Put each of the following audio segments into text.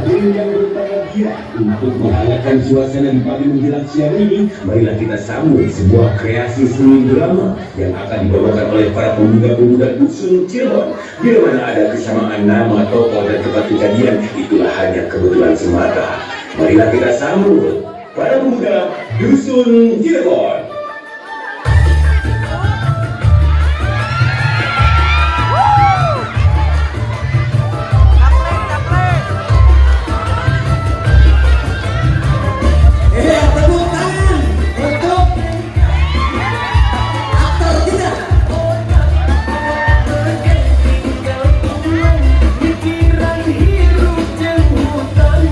Hadirin yang berbahagia, untuk menghangatkan suasana di pagi menjelang siang ini, marilah kita sambut sebuah kreasi seni drama yang akan dibawakan oleh para pemuda-pemuda Dusun Cirebon. Bila mana ada kesamaan nama, tokoh, dan tempat kejadian, itulah hanya kebetulan semata. Marilah kita sambut para pemuda Dusun Cirebon. Gaplek, gaplek. Iya, tepuk tangan untuk aktor kita. Tinggal pulang, mikiran hirup jeung hutang.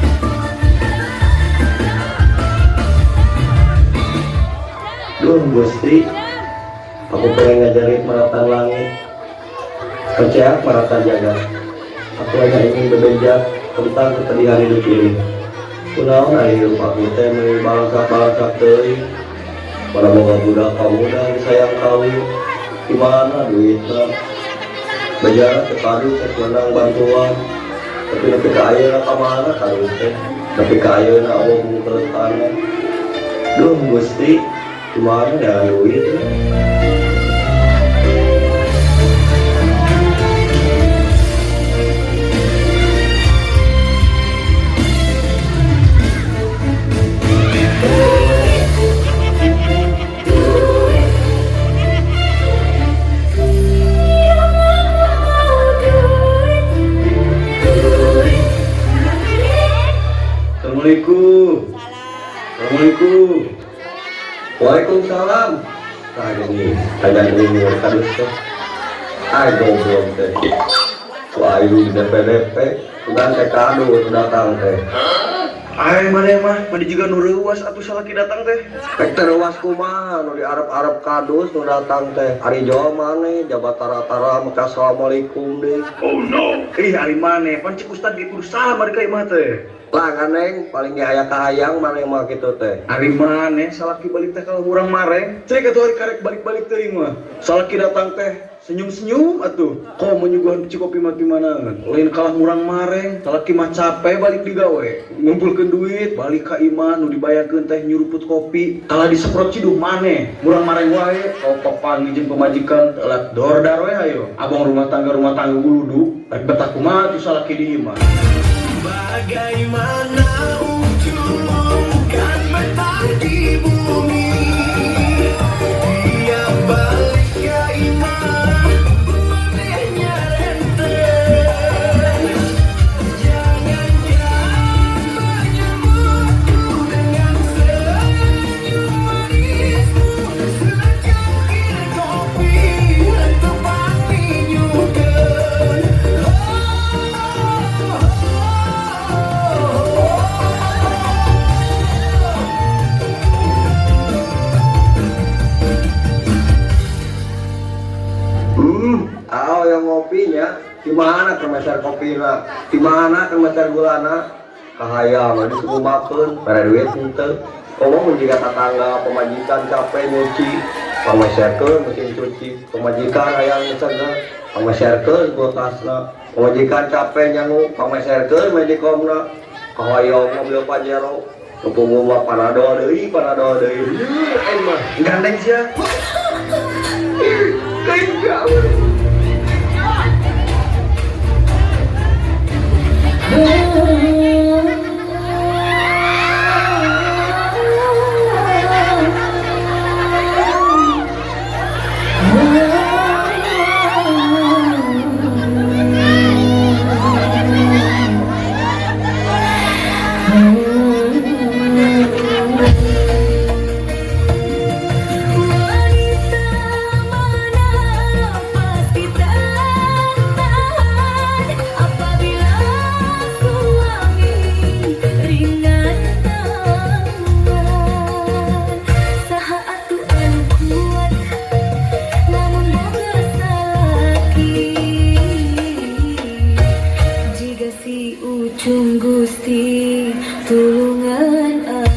Duh, Gusti, aku pengen ngajarin maratan langit, percaya maratan jagat. Aku hanya ingin bebeja tentang kepedihan hidup ini. Kunaon ari hirup aku teh meuni balangsak-balangsak teuing. Mana boga budak pamuda sayang kawin. Di mana duitna? Bejana teu kadus rek menang bantuan. Tapi nepi ka ayeuna ka mana kadus teh? Nepi ka ayeuna euweuh bungkeut tanah. Duh, Gusti, gimana ya duit? Assalamualaikum. Assalamualaikum. Waalaikumsalam. Nah, ini tanya ini kadus teh. Ay, goblok teh. Ku aing di DP-DP, udah teh kadus datang teh. Ay, mana mah, mana juga nu reuwas atuh salaki datang teh. Pek teh reuwas kumaha nu diarep-arep kadus nu datang teh. Ari jawa maneh jabat tara-tara make assalamualaikum deh. Oh no. Ih, ari maneh, pan cek ustad ge kudu salam ari ka imah teh. Lah gandeng paling ge aya kahayang maneh mah kitu teh. Ari maneh salaki balik teh kalau urang mareng. Cek atuh ari karek balik-balik teuing mah. Salaki datang teh senyum-senyum atuh. Kok menyuguhan biji kopi mah mana? Lain kalah murang mareng, salaki mah capek balik digawe. Ngumpulkeun duit, balik ka imah nu dibayarkeun teh nyuruput kopi. Kalah disemprot ciduh maneh, murang mareng wae. Kau papanggih jeung pamajikan telat dordar we hayo. Abang rumah tangga guluduk, rek betah kumaha tuh salaki di imah. Bagaimana ujung kan betah di bumi? Dia balik ke imah, manehnya renten. Jangankan menyambutku dengan senyum manismu, secangkir kopi untuk paninyukeun. Oh, oh, oh. Ah yang ngopinya, di mana keur meser kopina? Di mana keur meser gulana? Kahayang disugumakeun, mere duit henteu. Ngomong jika tetangga pemajikan capek nyuci, pangmeserkeun mesin cuci, pemajikan hayang seger, pangmeserkeun kulkasna, pemajikan capek nyangu, pangmeserkeun magicomna, kahayang mobil Pajero, nu punggung mah Panadol deui, Panadol deui. Heuh, aing mah. Gandeng sia. Tega. Wanita mana pasti tak tahan apabila suami ringan tangan. Saha atuh anu kuat lamun boga salaki jiga si Ucung? Gusti, tulungan abdi.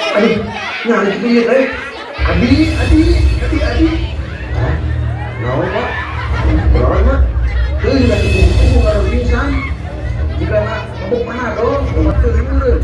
Aduh, nyari kitu ieu teh. Abi, abi, abi, abi. Hah? Naon, Pak? Naon, Pak? Teuing da kuku ngaruh pingsan. Jika na mabuk panadol, obat teuing meureun.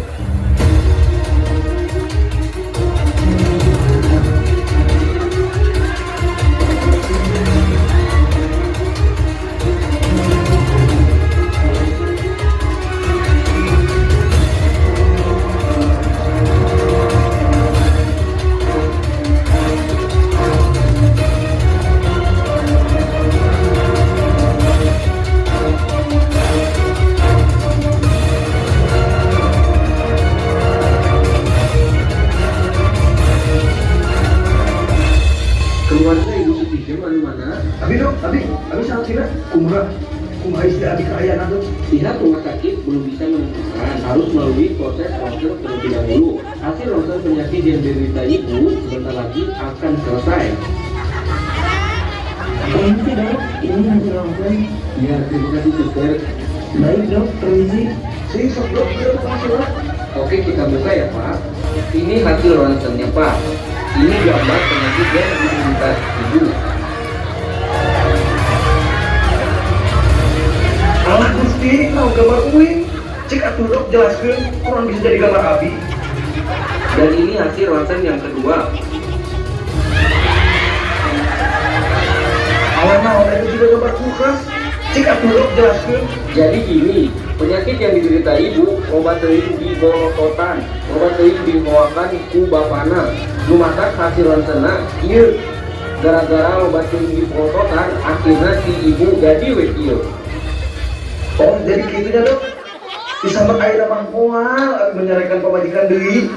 Keluarga Ibu Sutijem anu mana? Abi dok, abi, abi salakina kumaha? Kumaha istri abi kaayaan dok? Pihak rumah sakit belum bisa menentukan, harus melalui proses rontgen terlebih dahulu. Hasil rontgen penyakit yang diderita ibu sebentar lagi akan selesai. Permisi dok, ini hasil ronsen. Ya, terima kasih suster. Baik dok, permisi. Sing sok dok, ieu mah hasilna. Oke, kita buka ya Pak. Ini hasil ronsennya Pak. Ini gambar penyakit yang diderita ibu. Alah Gusti, mau gambar uing. Cik atuh dok jelaskeun, kurang bisa jadi gambar abi. Dan ini hasil ronsen yang kedua. Alah naon itu juga gambar kulkas. Cik atuh dok jelaskeun. Jadi gini, penyakit yang diderita ibu loba teuing dibolototan, loba teuing dihoakan ku bapana. Nu matak hasil ronsenna ieu. Gara-gara loba teuing dibolototan, akhirnya si ibu jadi we kieu. Oh, jadi kitu nya dok. Disambat ayeuna mah moal abi menyarekan pamajikan deui.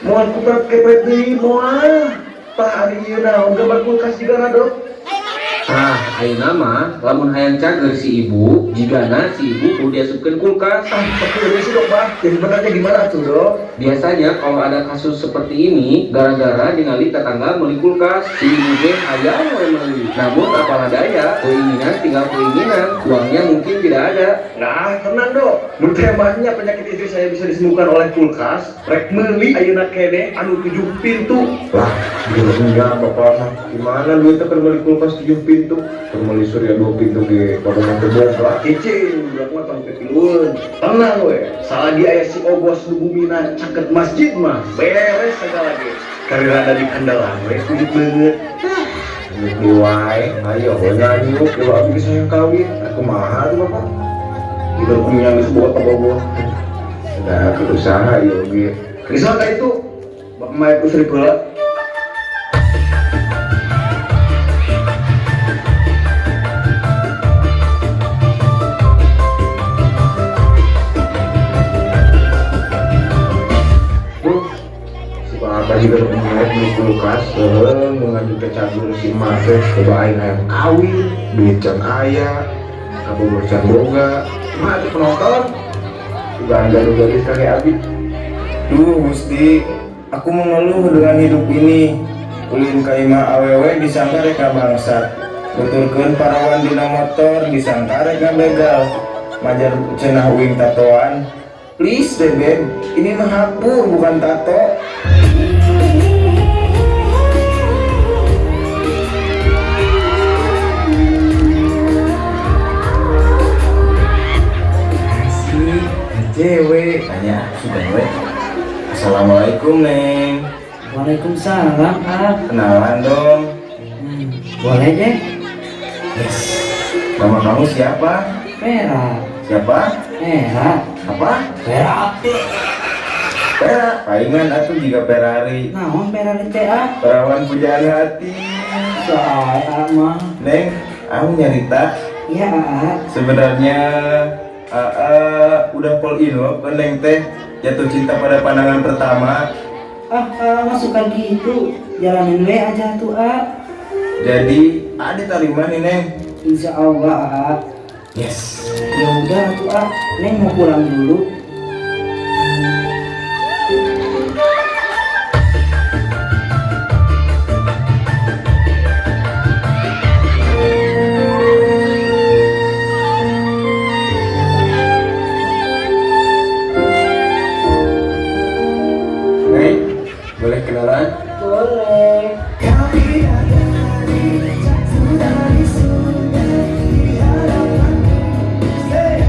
Moal kupret kepret deui moal. Tah ari ieu naon gambar kulkas juga dok. Ah, ayeuna mah lamun hayang cager si ibu, jigana si ibu kudu diasupkeun kulkas. Ah, tapi udah sih dok, Pak. Jadi benarnya gimana tuh dok? Biasanya kalau ada kasus seperti ini, gara-gara ningali tetangga beli kulkas, si ibu ge hayang we meuli. Namun apalah daya, keinginan tinggal keinginan, uangnya mungkin tidak ada. Nah, tenang dok. Menurut hebatnya penyakit istri saya bisa disembuhkan oleh kulkas. Rek meuli ayeuna keneh anu 7 pintu. Lah, enggak bapak mah. Gimana duitnya keur meuli kulkas 7 pintu? Keur meuli surya 2 pintu ge bapak mah teu boga. Cicing, budak mah tong pipilueun. Tenang we. Salagi aya si Ogos nu bumina caket masjid mah beres segala ge. Karena ada di kandalan we kudu beungeut. Nyuk di wae, ayo we nyanyuk, dewa abi geus hayang kawin. Aku kumaha tuh bapak? Gitu punya geus boga kabogoh. Udah berusaha ieu oge. Risau ka itu. Bapak mah ku seri heula. Bro, si bapak juga udah mulai beli kulkas, mengaju ke cagur si emak teh, coba aing hayang kawin, duit can aya, kabogoh can boga. Mah atuh penonton. Juga gaduh gadis kakek abi. Duh Gusti, aku mengeluh dengan hidup ini. Ulin ka imah awewe disangka reka bangsat. Nuturkeun parawan dina motor disangka reka begal. Majar cenah uing tatoan. Please deh beb, ini mah hapur bukan tato. Asik, cewek, tanya suka we. Assalamualaikum Neng, Waalaikumsalam ah. kenalan dong. Boleh deh. Yes. Nama kamu siapa? Vera. Siapa? Vera. Apa? Vera. Pera. Palingan atuh juga Ferrari. Naon Ferrari teh ah? Perawan pujaan hati. Soal ah mah. Neng, aku nyarita. Iya ah. Sebenarnya AA udah fall in love ke Neng teh. Jatuh cinta pada pandangan pertama. Ah, ah masukan gitu. Jalanin we aja tuh ah. Jadi, ada terima nih Neng. Insya Allah ah. Yes. Ya udah tuh ah. Neng mau pulang dulu. Neng, Boleh kenalan? Boleh. Kau bidadari jatuh dari surga di hadapanku. Say.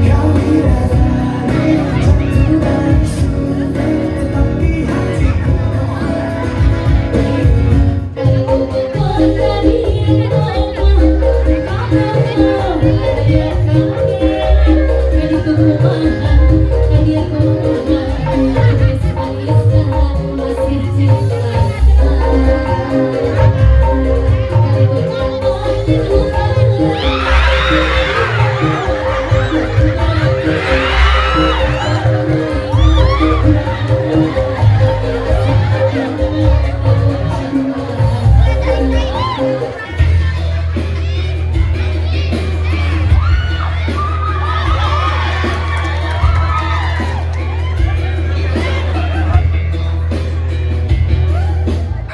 Kau bidadari jatuh dari surga tetap di hatiku.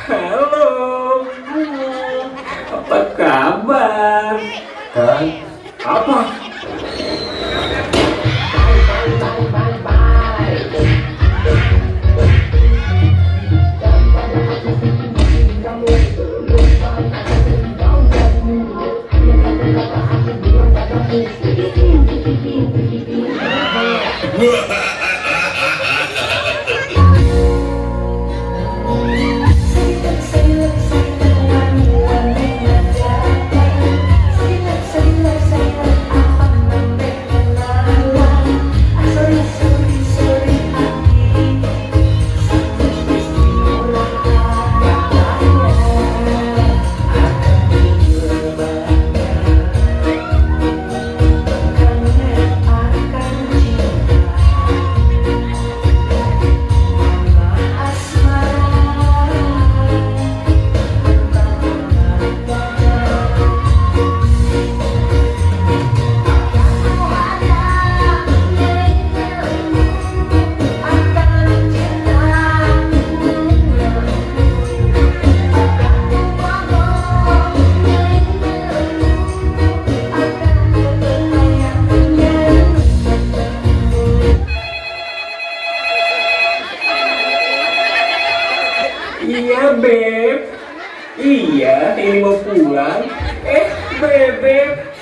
Halo. Apa kabar? Kan? Apa? Iya, Beb. Iya, ini mau pulang. Eh, Bebek.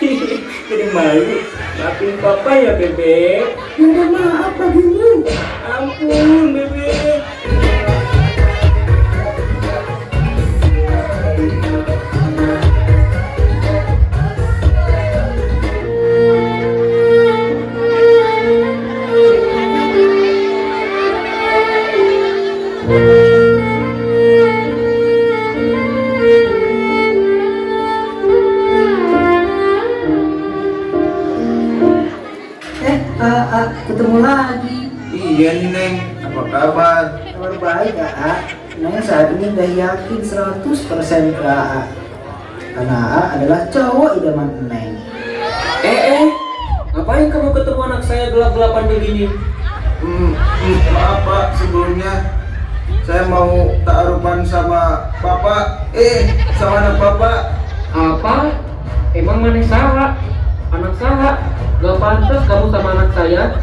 Jadi malu. Maafin papa ya, Bebek. Minta maaf bagimu. Ampun, Bebek. Eh, AA, ketemu lagi. Iya nih Neng, apa kabar? Kabar baik, AA. Neng saat ini udah yakin 100% ke AA. Karena AA adalah cowok idaman Neng. Eh, eh. Ngapain kamu ketemu anak saya gelap-gelapan begini? Maaf Pak, sebelumnya saya mau ta'arufan sama Bapak, sama anak Bapak. Apa? Emang maneh saha? Anak saha? Gak pantas kamu sama anak saya.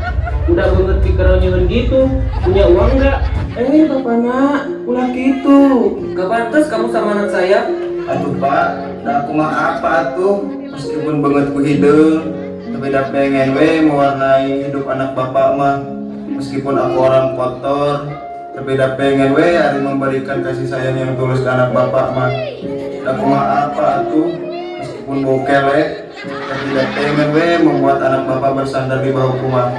Udah banget pikirannya gitu. Punya uang nggak? Eh, Bapak nak, ulah gitu. Gak pantas kamu sama anak saya. Aduh Pak, dah aku mah apa tuh? Meskipun beungeutku hideung, tapi dah pengen we mewarnai hidup anak bapak mah. Meskipun aku orang kotor, tapi dah pengen we hari memberikan kasih sayang yang tulus ke anak bapak mah. Dah aku mah apa tuh? Meskipun bau kelek, tapi dah pengen we membuat anak bapak bersandar di bahuku mah.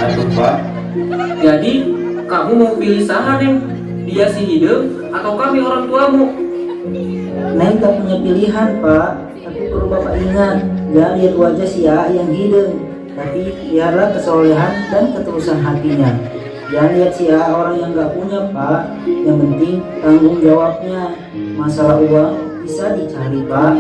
Aduh Pak. Jadi, kamu mau pilih saha, Neng? Dia si hideung atau kami orang tuamu? Neng tak punya pilihan, Pak. Tapi perlu Bapak ingat, jangan lihat wajah si AA yang hideung, tapi lihatlah kesolehan dan ketulusan hatinya. Jangan lihat si AA orang yang gak punya, Pak. Yang penting tanggung jawabnya. Masalah uang bisa dicari, Pak.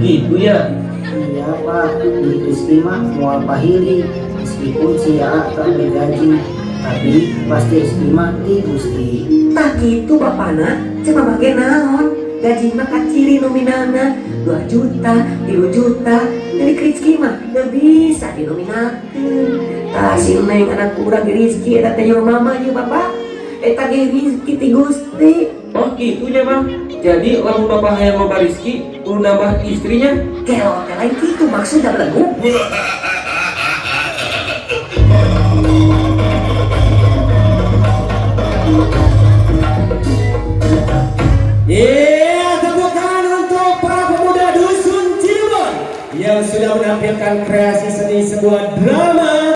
Gitu ya. Iya, Pak. Di rezeki mah moal pahili. Meskipun si AA tak bergaji, tapi pasti rezeki mah di Gusti. Tah gitu bapana, cek mama ge naon? Gaji mah kaciri nominalna 2 juta, 3 juta. Dari rezeki mah teu bisa dinominalkeun. Tah, si Neng anak urang ge rizki eta teh, yo mama, yo bapak, eta ge rizki ti Gusti. Oh, gitu nya, Bang. Jadi lamun bapak hayang loba rizki, kudu nambah istrinya. Gelo teh lain kitu maksudna, belegu. Iya, tepuk tangan untuk para pemuda Dusun Cirebon yang sudah menampilkan kreasi seni sebuah drama.